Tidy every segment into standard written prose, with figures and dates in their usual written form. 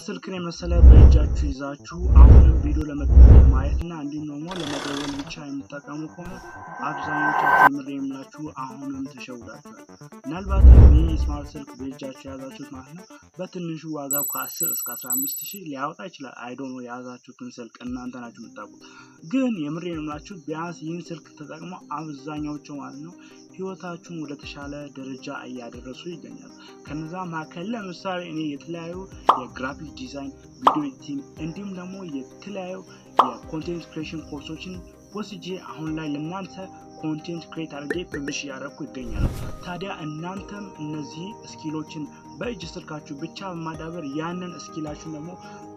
ስልክን የመሰለ በእጃችሁ ይዛችሁ አሁንም ቪዲዮ ለማየት እና እንዲሁም ደግሞ ለመደወል ብቻ የምትጠቀሙ ከሆነ አብዛኞቻችሁ የምሬ የምላችሁ አሁንም ተሸውዳችኋል። ምናልባትም ይህ smart ስልክ በእጃችሁ የያዛችሁት ማለት ነው በትንሹ ዋጋው ከ10 እስከ 15 ሺህ ሊያወጣ ይችላል። I don't know፣ የያዛችሁትን ስልክ እናንተ ናችሁ የምታውቁት። ግን የምሬ የምላችሁ ቢያንስ ይህን ስልክ ተጠቅመው አብዛኛዎቹ ማለት ነው ህይወታችሁን ወደ ተሻለ ደረጃ እያደረሱ ይገኛሉ። ከነዛ መካከል ለምሳሌ እኔ የተለያዩ የ graphic design፣ video editing እንዲሁም ደግሞ የተለያዩ የ content creation ኮርሶችን ወስጄ አሁን ላይ ለእናንተ content create አድርጌ publish እያደረግኩ ይገኛሉ። ታዲያ እናንተም እነዚህ skill ኦችን በእጅ ስልካችሁ ብቻ በማዳበር ያንን skill ኣችሁን ደግሞ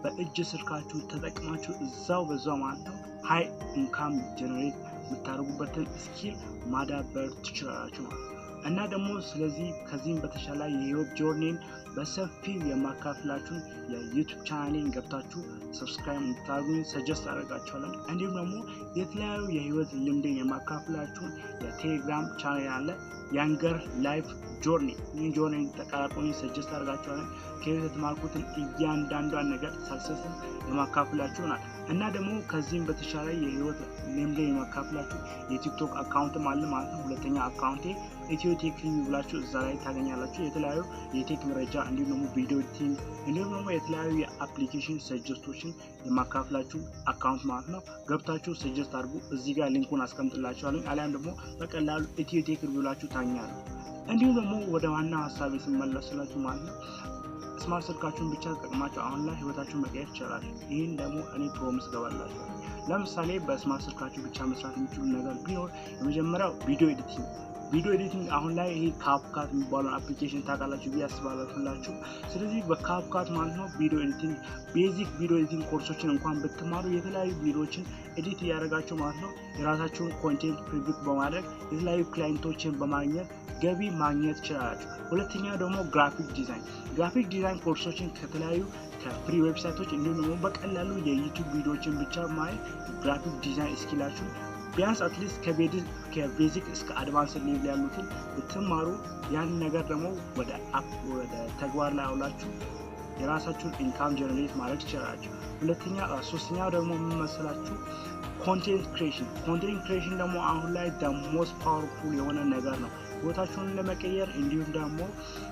በእጅ ስልካችሁ ተጠቅማችሁ እዛው በዛው ማለት ነው high income generate የምታደርጉበትን skill ማዳበር ትችላላችሁ ማለት ነው። እና ደግሞ ስለዚህ ከዚህም በተሻለ የህይወት journey ን በሰፊው የማካፍላችሁን የ YouTube ቻናሌን ገብታችሁ subscribe እንድታደርጉኝ suggest አደርጋችኋለሁ። እንዲሁም ደግሞ የተለያዩ የህይወት ልምዴን የማካፍላችሁን የቴሌግራም ቻናል አለ፣ Younger Life Journey። ይህን journey ተቀላቀሉኝ suggest አደርጋችኋለሁ። ከህይወት የተማርኩትን እያንዳንዷን ነገር ሳልሰስት የማካፍላችሁ ይሆናል። እና ደግሞ ከዚህም በተሻለ የህይወት ልምዴን የማካፍላችሁ የቲክቶክ account ም አለ ማለት ነው። ሁለተኛ account ኤ ኢትዮ ቴክ ሪቪው ብላችሁ እዛ ላይ ታገኛላችሁ። የተለያዩ የ tech መረጃ እንዲሁም ደግሞ video editing እንዲሁም ደግሞ የተለያዩ የ application suggest ኦችን የማካፍላችሁ account ማለት ነው። ገብታችሁ suggest አድርጉ። እዚህ ጋር link ኡን አስቀምጥላችኋለሁ። አሊያም ደግሞ በቀላሉ ኢትዮ ቴክ ሪቪው ብላችሁ ታገኛላችሁ። እንዲሁም ደግሞ ወደ ዋና ሀሳቤ ስመለስላችሁ ማለት ነው smart ስልካችሁን ብቻ ተጠቅማችሁ አሁን ላይ ህይወታችሁን መቀየር ይቻላል። ይህን ደግሞ እኔ promise ገባላችኋለሁ። ለምሳሌ በ smart ስልካችሁ ብቻ መስራት የሚችሉ ነገር ቢኖር የመጀመሪያው video editing። Video editing አሁን ላይ ይሄ CapCut የሚባለውን application ታውቃላችሁ ብዬ አስባለሁ ሁላችሁ። ስለዚህ በ CapCut ማለት ነው video editing፣ basic video editing ኮርሶችን እንኳን ብትማሩ የተለያዩ ቪዲዮዎችን edit እያደረጋችሁ ማለት ነው የራሳችሁን content public በማድረግ የተለያዩ client ኦችን በማግኘት ገቢ ማግኘት ትችላላችሁ። ሁለተኛ ደግሞ graphic design። Graphic design ኮርሶችን ከተለያዩ ከ free website ኦች እንዲሁም ደግሞ በቀላሉ የ YouTube ቪዲዮዎችን ብቻ ማየት graphic design skill ኣችሁን ቢያንስ at least ከ basic እስከ advance level ያሉትን ብትማሩ ያን ነገር ደግሞ ወደ ተግባር ላይ አውላችሁ የራሳችሁን income generate ማድረግ ትችላላችሁ። ሁለተኛ ሶስተኛው ደግሞ ምን መሰላችሁ? Content creation። Content creation ደግሞ አሁን ላይ most powerful የሆነ ነገር ነው። ህይወታችሁን ለመቀየር እንዲሁም ደግሞ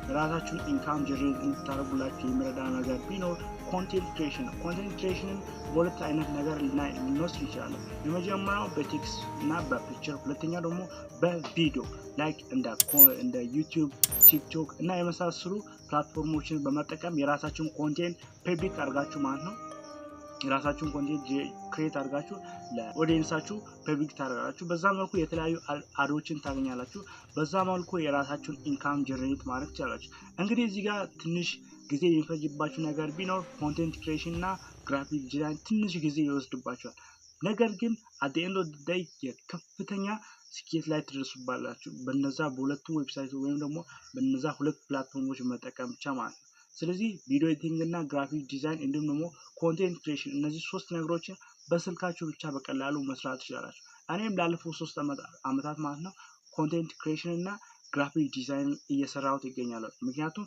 የራሳችሁን income generate እንድታደርጉላችሁ የሚረዳ ነገር ቢኖር content creation ነው። Content creation ን በሁለት አይነት ነገር ልንወስድ እንችላለን። የመጀመሪያው በ text እና በ picture፣ ሁለተኛው ደግሞ በቪዲዮ like እንደ YouTube፣ TikTok እና የመሳሰሉ platform ኦችን በመጠቀም የራሳችሁን content public አድርጋችሁ ማለት ነው የራሳችሁን content create አድርጋችሁ ለ audience ኣችሁ public ታደርጋላችሁ። በዛ መልኩ የተለያዩ ad ኦችን ታገኛላችሁ። በዛ መልኩ የራሳችሁን income generate ማድረግ ትችላላችሁ። እንግዲህ እዚህ ጋር ትንሽ ጊዜ የሚፈጅባችሁ ነገር ቢኖር content creation እና graphic design ትንሽ ጊዜ ይወስድባችኋል። ነገር ግን at end of day የከፍተኛ ስኬት ላይ ትደርሱባላችሁ በነዛ በሁለቱ website ወይም ደግሞ በነዛ ሁለት platform ኦች መጠቀም ብቻ ማለት ነው። ስለዚህ video editing እና graphic design እንዲሁም ደግሞ content creation እነዚህ ሶስት ነገሮችን በስልካችሁ ብቻ በቀላሉ መስራት ትችላላችሁ። እኔም ላለፉት 3 ዓመታት ማለት ነው content creation እና graphic design እየሰራሁት ይገኛለሁ። ምክንያቱም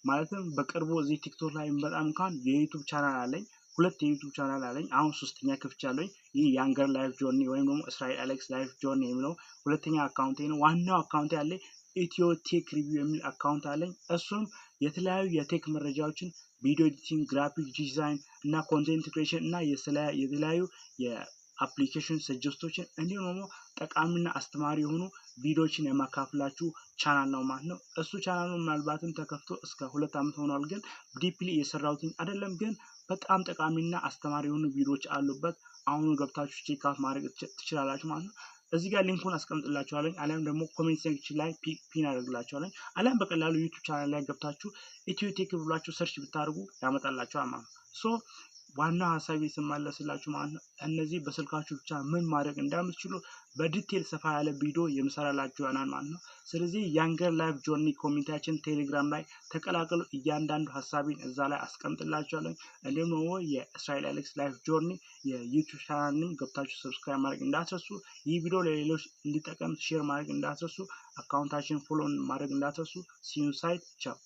ማለትም በቅርቡ እዚህ ቲክቶክ ላይ በጣም እንኳን የ YouTube ቻናል አለኝ። ሁለት የ YouTube ቻናል አለኝ። አሁን ሶስተኛ ከፍቻለሁኝ። ይህ Younger Life Journey ወይም ደግሞ እስራኤል አሌክስ Life Journey የሚለው ሁለተኛ account ኤ ነው። ዋናው account ኤ ያለ ኢትዮ ቴክ ሪቪው የሚል account አለኝ። እሱም የተለያዩ የ tech መረጃዎችን፣ video editing፣ graphic design እና content creation እና የተለያዩ የ application suggest ኦችን እንዲሁም ደግሞ ጠቃሚና አስተማሪ የሆኑ ቪዲዮዎችን የማካፍላችሁ ቻናል ነው ማለት ነው። እሱ ቻናሉ ምናልባትም ተከፍቶ እስከ 2 ዓመት ሆኗል፣ ግን deeply እየሰራሁትኝ አይደለም። ግን በጣም ጠቃሚና አስተማሪ የሆኑ ቪዲዮዎች አሉበት። አሁኑ ገብታችሁ check out ማድረግ ትችላላችሁ ማለት ነው። እዚህ ጋር link ኡን አስቀምጥላችኋለኝ፣ አሊያም ደግሞ comment section ላይ pin አደርግላችኋለኝ፣ አሊያም በቀላሉ YouTube ቻናል ላይ ገብታችሁ ኢትዮ ቴክ ብላችሁ search ብታደርጉ ያመጣላችኋል ማለት ነው። So ዋናው ሀሳቤ ስመለስላችሁ ማለት ነው እነዚህ በስልካችሁ ብቻ ምን ማድረግ እንደምትችሉ በ detail ሰፋ ያለ ቪዲዮ የምሰራላችሁ ይሆናል ማለት ነው። ስለዚህ Younger Life Journey community ያችን ቴሌግራም ላይ ተቀላቀሉ። እያንዳንዱ ሀሳቤን እዛ ላይ አስቀምጥላችኋለሁ። እንዲሁም ደግሞ የእስራኤል አሌክስ Life Journey የ YouTube ቻናልን ገብታችሁ subscribe ማድረግ እንዳትረሱ። ይህ ቪዲዮ ለሌሎች እንዲጠቀም share ማድረግ እንዳትረሱ። Account ኣችን follow ማድረግ እንዳትረሱ። See you inside፣ ቻው።